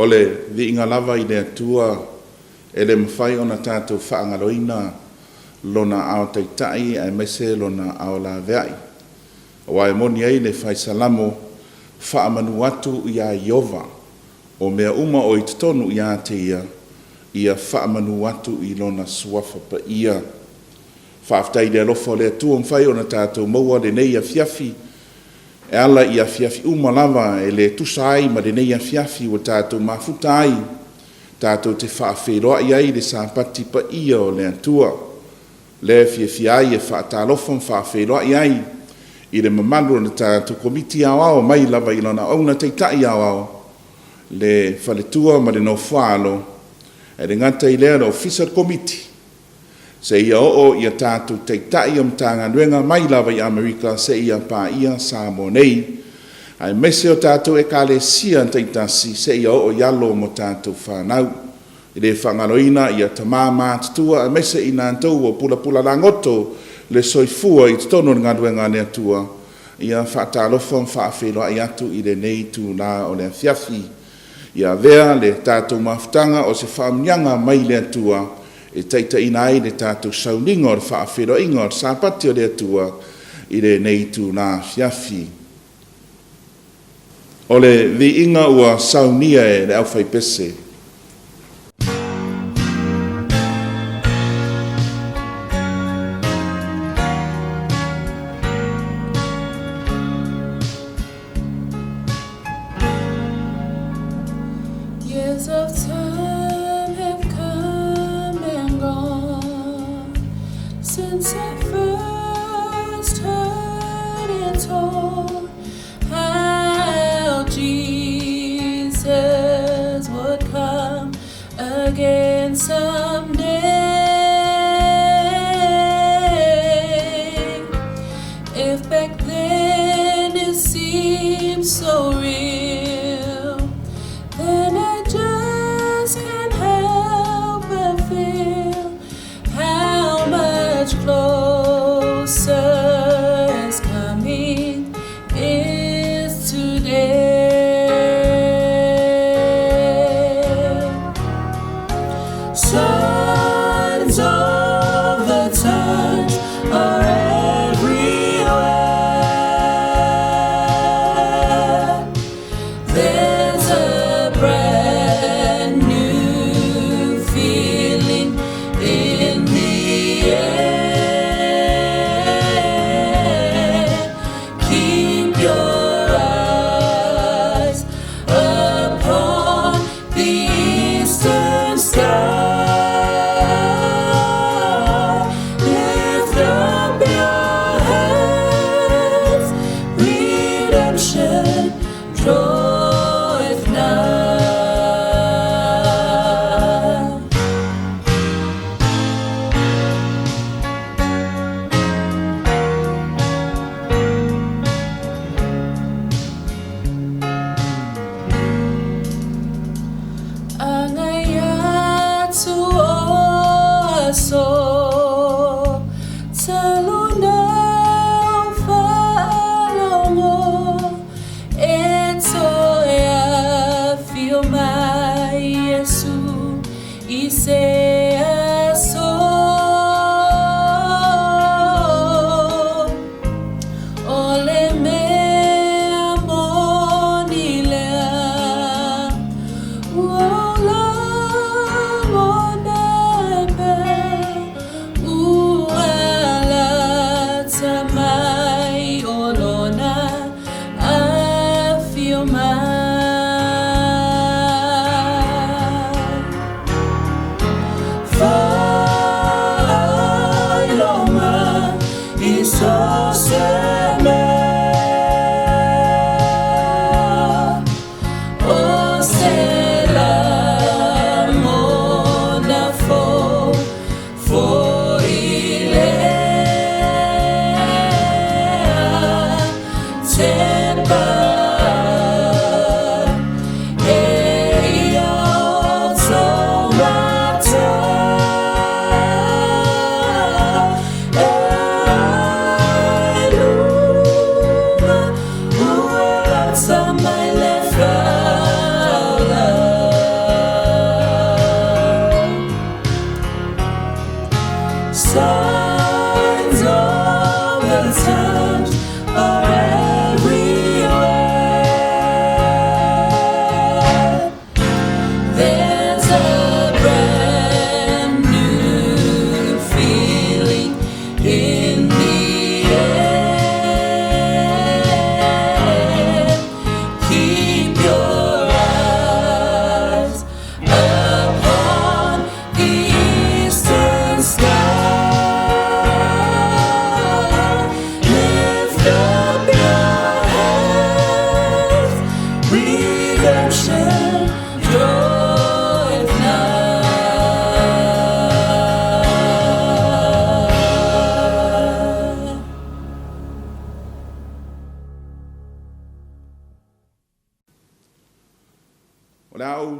O le viiga lava i le Atua e le mafai ona tatou faagaloina Lona aao taitai aemaise Lona aao laveai. Aua e moni ai le Fai Salamo, Faamanu atu iā Ieova, o mea uma o i totonu ia te Ia, ia faamanu atu i Lona Suafa Paia. Faafetai i le alofa o le Atua ua mafai ona tatou maua lenei afiafi e ala i afiafi uma lava e le tusa ai ma lenei afiafi ua tatou mafuta ai tatou te faafeiloai ai le Sapati paia o le Atua. Lea e fiafia ai e faatalofa ma faafeiloai ai i le mamalu o le tatou Komiti Aoao mai lava i lana auauna Taitai Aoao, le faletua ma le nofoaalo, ae le gata i lea le Ofisa o le Komiti, seia oo i a tatou Taitai o Matagaluega mai lava i Amerika seia paia Samoa nei, aemaise o tatou Ekalesia taitasi seia oo i alo ma tatou fanau. E le faagaloina ia tama matutua aemaise i latou ua pulapula lagoto le soifua i totonu o le galuega a le Atua. Ia faatalofa ma faafeiloai atu i lenei itula o le afiafi. Ia avea le tatou mafutaga o se faamanuiaga mai le Atua e taitaiina ai le tatou sauniga o le faafeiloaiga o le Sapati o le Atua i lenei itula afiafi. O le viiga ua saunia e le aufaipese. Years of time have come and gone since I first heard it told how Jesus would come again someday. If back then it seemed so real, then I just can't help but feel how much closer is coming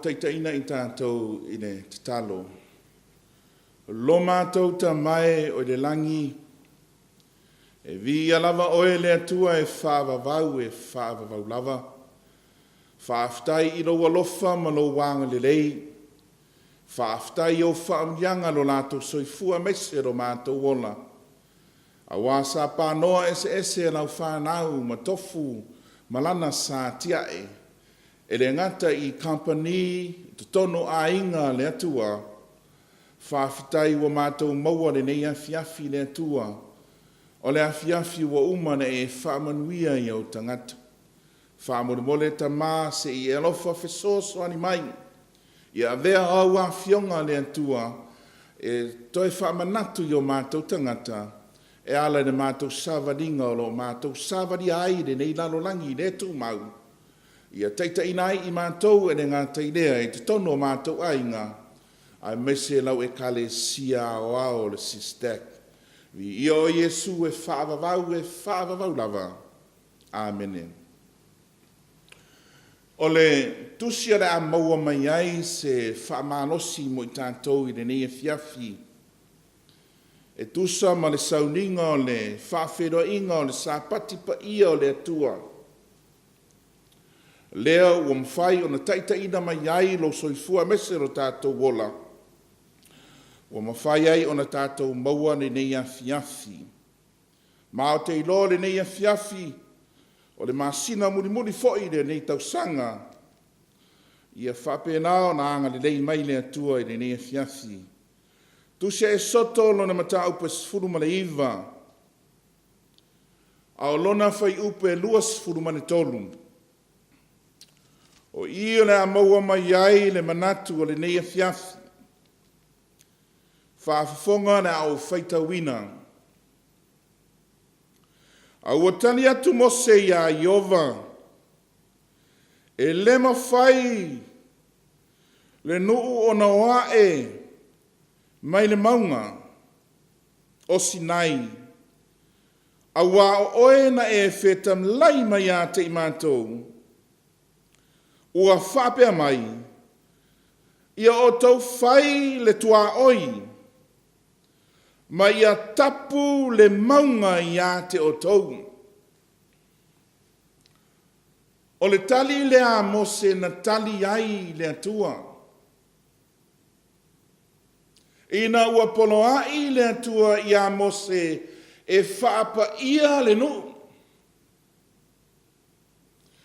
taitaiina i tatou i le tatalo. Lo matou Tama e o i le lagi, e viia lava Oe le Atua e faavavau e faavavau lava. Faafetai i Lou alofa ma Lou agalelei. Faafetai i ou faamanuiaga lo latou soifua aemaise lo matou ola. Aua sa panoa eseese e lau fanau ma tofu ma lana sa tiae, e le gata i kamupani i totonu o aiga a le Atua. Faafetai ua matou maua lenei afiafi le Atua, o le afiafi ua uma ona e faamanuia i ou tagata. Faamolemole Tama se i e alofa fesoasoani mai, ia avea au Afioga le Atua e toe faamanatu i o matou tagata e ala i le matou savaliga o lo o matou savalia ai i lenei lalolagi le tumau, ia taitaiina ai i matou e le gata i lea i totonu o matou aiga, aemaise lau Ekalesia Aoao o le SYSTAC. Viia oe Iesu e faavavau e faavavau lava. Amene. O le tusi o le a maua mai ai se faamalosi mo i tatou i lenei afiafi, e tusa ma le sauniga o le faafeiloaiga o le Sapati paia o le Atua, lea ua mafai ona taitaiina mai ai lou soifua aemaise lo tatou ola, ua mafai ai ona tatou maua lenei afiafi. Ma ou te iloa lenei afiafi, o le masina mulimuli foi lenei tausaga, ia faapena ona agalelei mai le Atua i lenei afiafi. Tusi a Esoto lona mataupu e 19, a o lona fuaiupu e 23. O i o le a maua mai ai le manatu o lenei afiafi. Faafofoga o le a ou faitauina. A ua tali atu Mose iā Ieova, e le mafai le nuu ona o ae mai le mauga o Sinai, auā o oe na e fetalai mai ia te i matou, ua faapea mai, ia outou fai le tuaoi, ma ia tapu le mauga ia te outou. O le tali lea a Mose na tali ai le Atua. Ina ua poloai le Atua ia Mose e faapaia le nuu.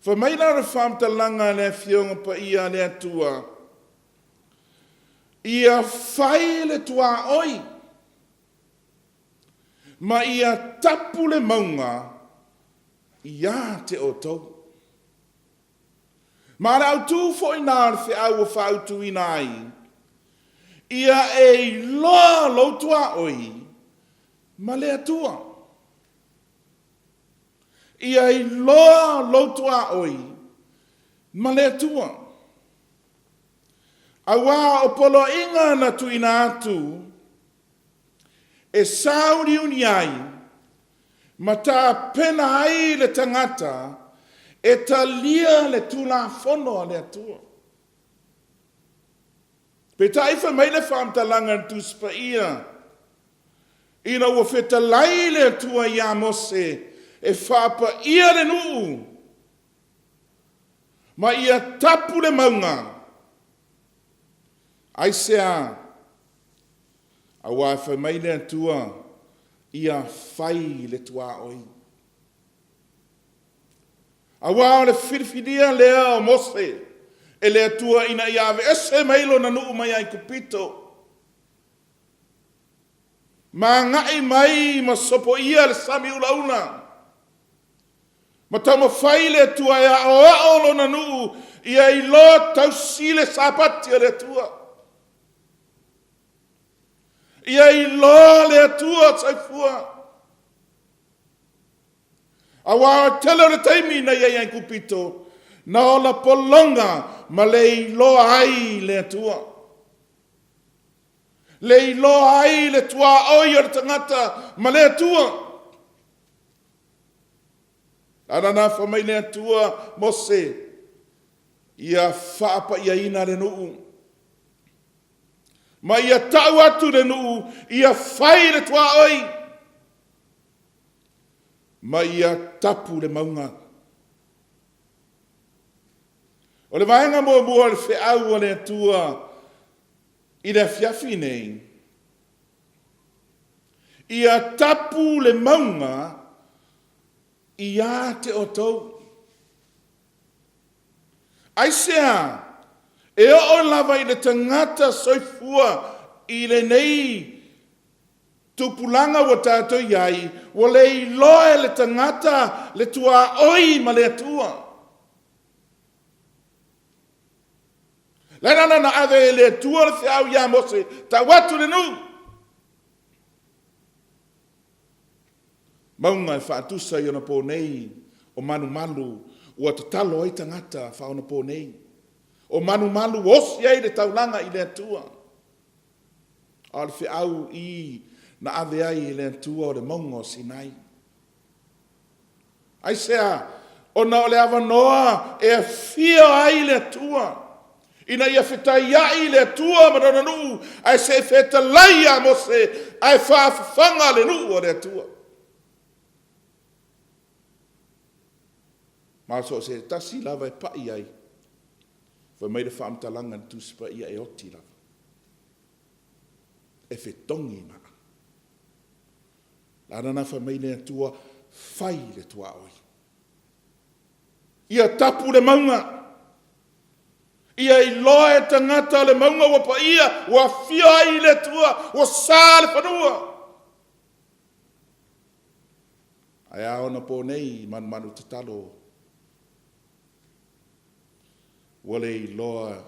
Fai mai la o le faamatalaga a le Afioga Paia a le Atua, ia fai le tuaoi ma ia tapu le mauga ia te outou. Ma o le autu foi lena o le feau ua faautuina ai, ia e iloa lou tuaoi ma le Atua. Ia iloa lou tuaoi ma le Atua. Auā o poloaiga na tuuina atu e sauliuli ai ma tapena ai le tagata e talia le Tulafono a le Atua. Peitai fai mai le faamatalaga a le Tusi Paia, ina ua fetalai le Atua ia Mose e faapaia le nuu ma ia tapu le mauga. Aisea? Auā fai mai le Atua, ia fai le tuaoi. Auā o le filifilia lea o Mose e le Atua ina ia aveese mai lona nuu mai Aikupito, ma agai mai ma sopoia le sami ulaula, ma taumafai le Atua e aoao lona nuu ia iloa tausi le Sapati a le Atua. Ia iloa le Atua soifua. Auā o le tele o le taimi na i ai Aikupito, na ola pologa ma le iloa ai le Atua. Le iloa ai le tuaoi o le tagata ma le Atua. A na fai mai le Atua, Mose, Ia faapaiaina le nuu, ma ia tau atu le nuu, ia fai le tuaoi, ma ia tapu le mauga. O le vaega muamua o le feau a le Atua i le afiafi nei, ia tapu le mauga ia te outou. Aisea? E oo lava i le tagata soifua i lenei tupulaga ua tatou i ai, ua le iloa e le tagata le tuaoi ma le Atua. Le ala na ave e le Atua le feau ia Mose, tau atu le nuu. Mauga e faatusa i ona po nei o malumalu ua tatalo ai tagata faaonapo nei. O malumalu ua osi ai le taulaga i le Atua. A o le feau i na ave ai e le Atua o le mauga o Sinai. Aisea? Ona o le avanoa e afio ai le Atua ina ia fetaiai le Atua ma lona nuu, ae se i fetalai ia Mose ae faafafaga le nuu a le Atua. Ma so o se tasi lava e pai ai, fai mai le faamatalaga i le Tusi Paia e oti lava, e fetogi maa. Le ala lena fai mai le Atua, fai le tuaoi. Ia tapu le mauga. Ia iloa e tagata o le mauga ua paia, ua afio ai le Atua, ua sa le fanua. Ae a ona po nei malumalu tatalo, ua le iloa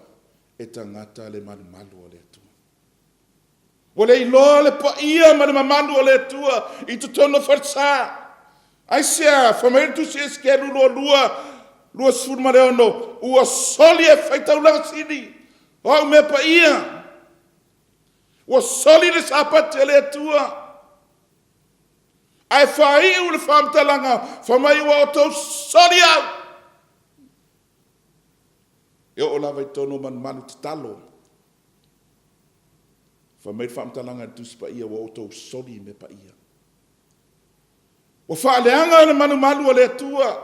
e tagata le malumalu o le Atua. Ua le iloa le paia ma le mamalu o le Atua i totonu o falesa. Aisea? Fai mai le tusi Esekielu 22, 26, ua soli e faitaulaga sili o au mea paia. Ua soli le Sapati a le Atua. Ae faaiu le faamatalaga, fai mai ua outou soli au. E oo lava i totonu o malumalu tatalo. Fai mai le faamatalaga i le Tusi Paia, ua outou soli mea paia. Ua faaleaga le malumalu a le Atua.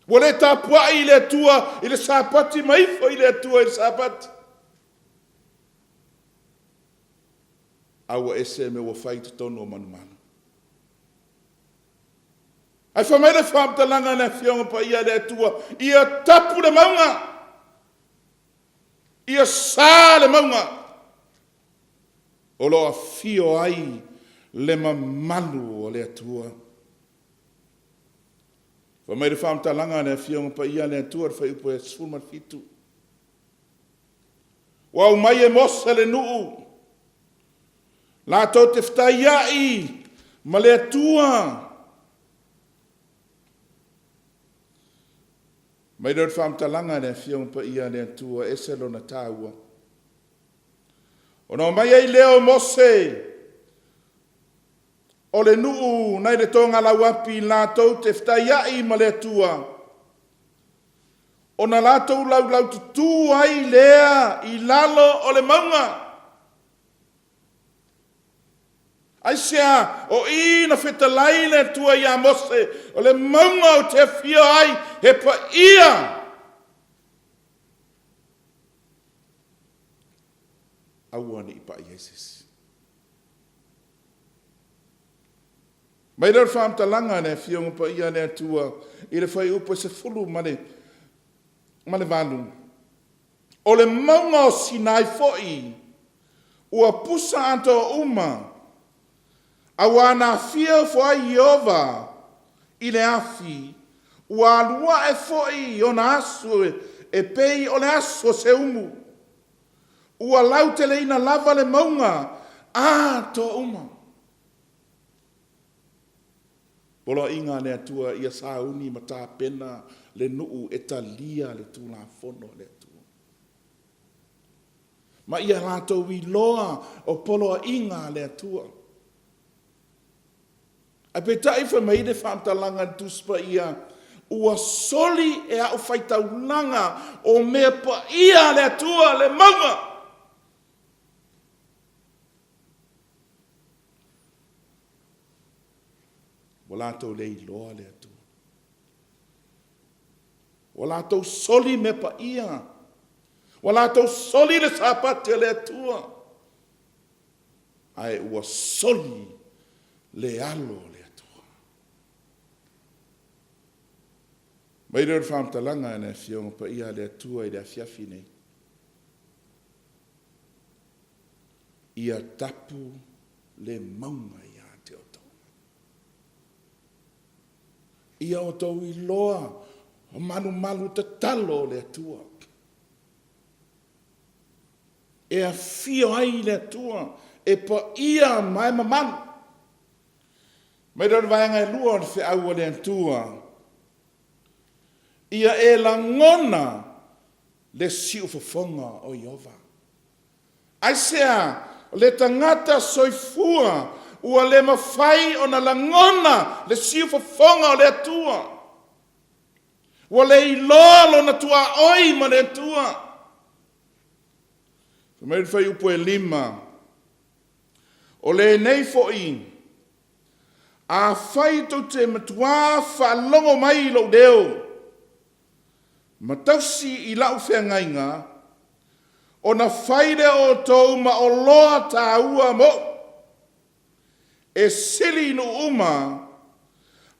Ua le tapuai i le Atua i le Sapati ma ifo i le Atua i le Sapati. A ua ese mea ua fai i totonu o malumalu. Ae fai mai le faamatalaga a le Afioga Paia a le Atua, ia tapu le mauga, ia sa le mauga, o lo o afio ai le mamalu o le Atua. Fai mai le faamatalaga a le Afioga Paia a le Atua i le fuaiupu e 17, Ua aumai e Mose le nuu, latou te fetaiai ma le Atua. Mai lea o le faamatalaga a le Afioga Paia a le Atua, e ese lona taua. Ona omai ai lea o Mose o le nuu nai le togalauapi latou te fetaiai ma le Atua, ona latou laulaututu ai lea i lalo o le mauga. Aisea? O i na fetalai le Atua ia Mose, o le mauga ou te afio ai, he paia. Aua ne i pai ai se isi. Mai lea o le faamatalaga a le Afioga Paia a le Atua i le fuaiupu e 18, o le mauga o Sinai foi ua pusa atoa uma, auā na afio ifo ai Ieova i le afi, ua alu ae foi ona aso e pei o le aso o se umu, ua lauteleina lava le mauga atoa uma. Poloaiga a le Atua ia sauni ma tapena le nuu e talia le Tulafono a le Atua. Ma ia latou iloa o poloaiga a le Atua. Ae peitai fai mai le faamatalaga a le Tusi Paia, Ua soli e a'u faitaulaga o mea paia a le Atua le mauga. Ua latou le iloa le Atua. Ua latou soli mea paia. Ua latou soli le Sapati a le Atua. Ae ua soli le alo o le Atua. Mai lea o le faamatalaga i le Afioga Paia a le Atua i le afiafi nei. Ia tapu le mauga ia te outou. Ia outou iloa o malumalu tatalo o le Atua. E afio ai le Atua e paia ma e mamalu. Mai lea o le vaega e lua o le feau a le Atua, ia e lagona le siufofoga o Ieova. Aisea? O le tagata soifua ua le mafai ona lagona le siufofoga o le Atua. Ua le iloa lona tuaoi ma le Atua. Fai mai le fuaiupu e 5, O lenei foi, afai tou te matuā faalogo mai i lou leo, ma tausi i lau feagaiga, ona fai lea o outou ma oloa taua moʻu, e sili i nuu uma,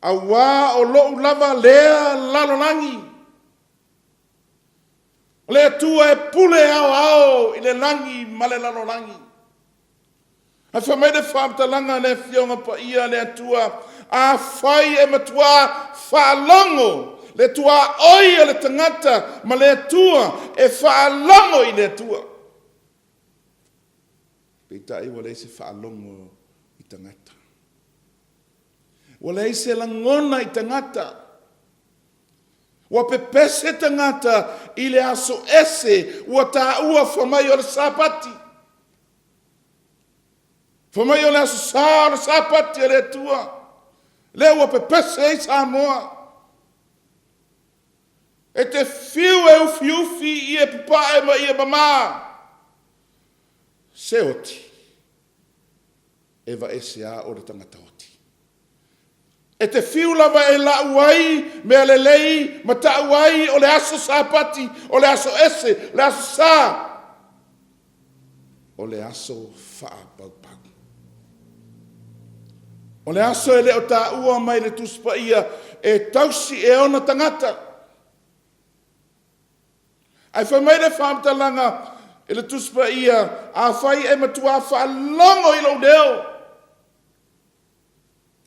auā o loʻu lava lea lalolagi. O le Atua e pule aoao i le lagi ma le lalolagi. Ae fai mai le faamatalaga a le Afioga Paia a le Atua, Afai e matuā faalogo le tuaoi o le tagata ma le Atua, e faalogo i le Atua. Peitai ua leai se faalogo i tagata. Ua leai se lagona i tagata. Ua pepese tagata i le aso ese ua taua fai mai o le Sapati. Fai mai o le aso sa o le Sapati a le Atua. Lea ua pepese ai Samoa. E te fiu e ufiufi i ie papae ma ie mama. Se oti, e vaese lava o le tagata oti. E te fiu lava e lau ai mea lelei ma tau ai o le aso Sapati, o le aso ese, o le aso sa, o le aso faapaupau. O le aso e le o taua mai le Tusi Paia e tausi e ona tagata. Ae fai mai le faamatalaga i le Tusi Paia, Afai e matuā faalogo i lou leo,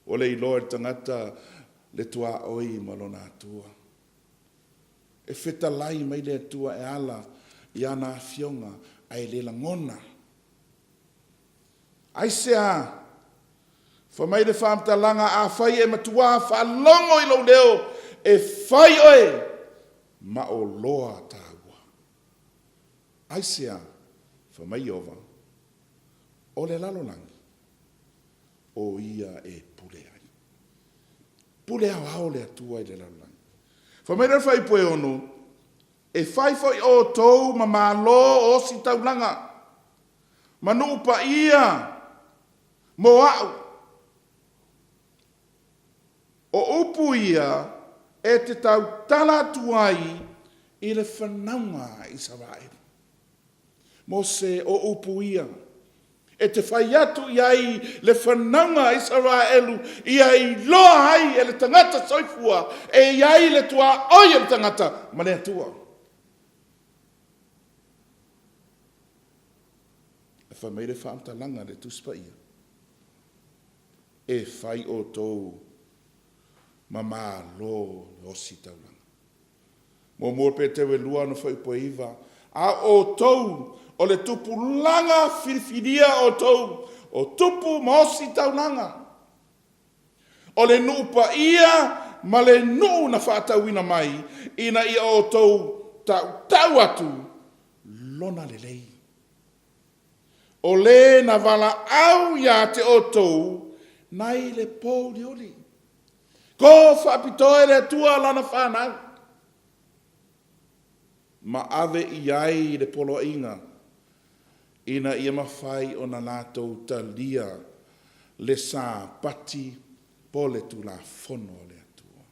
ua le iloa e le tagata le tuaoi ma lona Atua. E fetalai mai le Atua e ala i ana afioga ae le lagona. Aisea? Fai mai le faamatalaga, Afai e matuā faalogo i lou leo, e fai oe ma oloa taua. Aisea? Fai mai Ieova, O le lalolagi, o ia e pule ai. Pule aoao le Atua i le lalolagi. Fai mai le fuaiupu e 6, E fai foi outou ma malo ositaulaga, ma nuu paia mo a'u. O upu ia e te tautala atu ai i le fanauga a Isaraelu. Mose, o upu ia e te fai atu i ai le fanauga a Isaraelu ia iloa ai e le tagata soifua e i ai le tuaoi o le tagata ma le Atua. Ae fai mai le faamatalaga a le Tusi Paia, E fai outou ma malo le ositaulaga. Muamua Peteru e 2 ana fuaiupu e 9, A o outou, o le tupulaga filifilia outou, o tupu ma ositaulaga, o le nuu paia ma le nuu na faatauina mai, ina ia outou tautau atu lona lelei. O le na valaau ia te outou nai le pōuliuli. Ko faapitoa e le Atua lana fanau ma ave i ai le poloaiga ina ia mafai ona latou talia le Sapati po o le Tulafono a le Atua.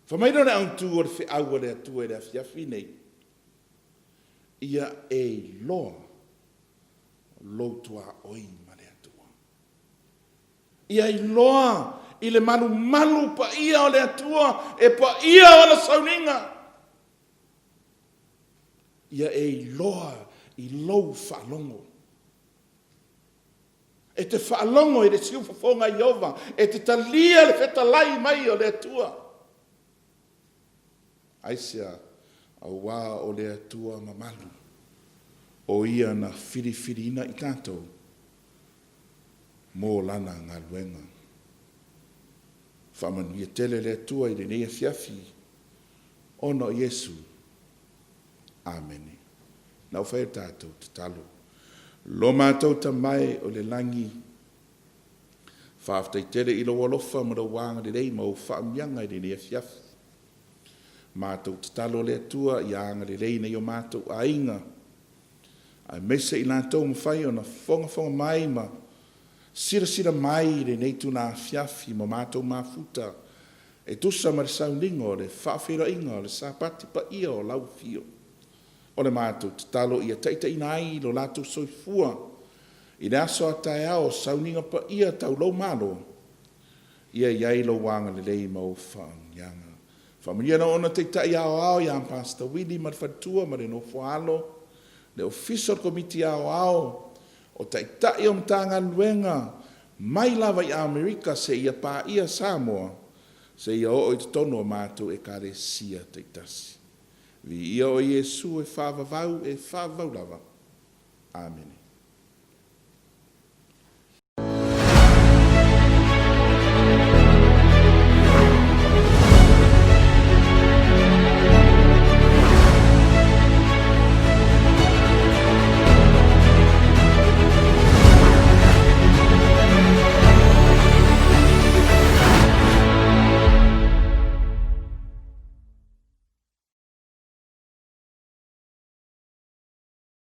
Fai mai lea o le autu o le feau a le Atua i le afiafi nei, Ia e iloa lou tuaoi ma le Atua. Ia iloa i le malumalu paia o le Atua e paia ona sauniga. Ia e iloa i lou faalogo. E te faalogo i le siufofoga Ieova, e te talia le fetalai mai o le Atua. Aisea? Auā o le Atua mamalu, o Ia na filifiliina i tatou mo Lana galuega. Faamanuia tele le Atua i lenei afiafi ona o Iesu. Amene. Na ou fai a tatou tatalo. Lo matou Tama e o le lagi, faafetai tele i lou alofa ma lou agalelei ma ou faamanuiaga i lenei afiafi. Matou tatalo le Atua ia agalelei nei o matou aiga, aemaise i latou mafai ona fogafoga mai ma silasila mai i lenei tula afiafi ma matou mafuta e tusa ma le sauniga o le faafeiloaiga o le Sapati paia o lau Afio. O le matou tatalo ia taitaiina ai lo latou soifua i le aso a taeao o sauniga paia tau lou Malo, ia i ai lou agalelei ma ou faamanuiaga. Faamanuia lau Auauna Taitai Aoao ia Pastor Willie ma le faletua ma le nofo a alo, le Ofisa o le Komiti Aoao o Taitai o Matagaluega mai lava i Amerika seia paia Samoa, seia oo i totonu o matou Ekalesia taitasi. Viia oe Iesu e faavavau e faavavau lava. Amene.